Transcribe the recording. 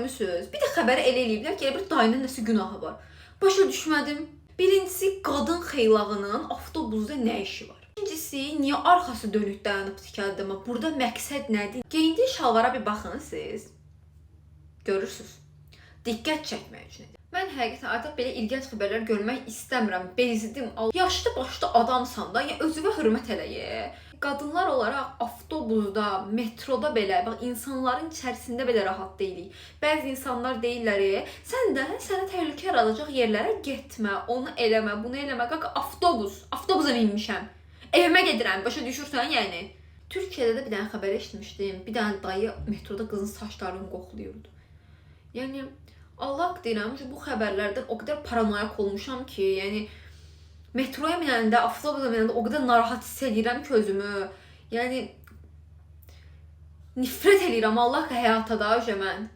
Görmüsüz? Bir də xəbəri elə eləyiblər ki, elə bir dayının nəsə günahı var. Başa düşmədim. Birincisi, qadın xeylağının avtobusda nə işi var? İkincisi, niyə arxası dönük dayanıb tikəldi amma burada məqsəd nədir? Geyindiyi şalvara bir baxın siz. Görürsüz. Diqqət çəkmək üçün. Mən həqiqətən artıq belə ilginc xəbərlər görmək istəmirəm. Bezdim. Yaşlı başlı adamsan da, yəni özünə hörmət eləyə. Qadınlar olaraq avtobusda, metroda belə, bax insanların içərisində belə rahat deyilik. Bəzi insanlar deyirlər, "Sən də sənə təhlükə yaradacaq yerlərə getmə, onu eləmə, bunu eləmə." Qaqa avtobus, avtobusa minmişəm. Evimə gedirəm, başa düşürsən yəni? Türkiyədə də bir dənə xəbər eşitmişdim. Bir dənə dayı metroda qızın saçlarını qoxlayırdı. Yəni Allah deyirəm ki, bu xəbərlərdən o qədər paranoyak olmuşam ki, yəni metroya minəndə, avtobusa minəndə o qədər narahat hiss edirəm ki özümü. Yəni nifrət eləyirəm Allah həyata da mən.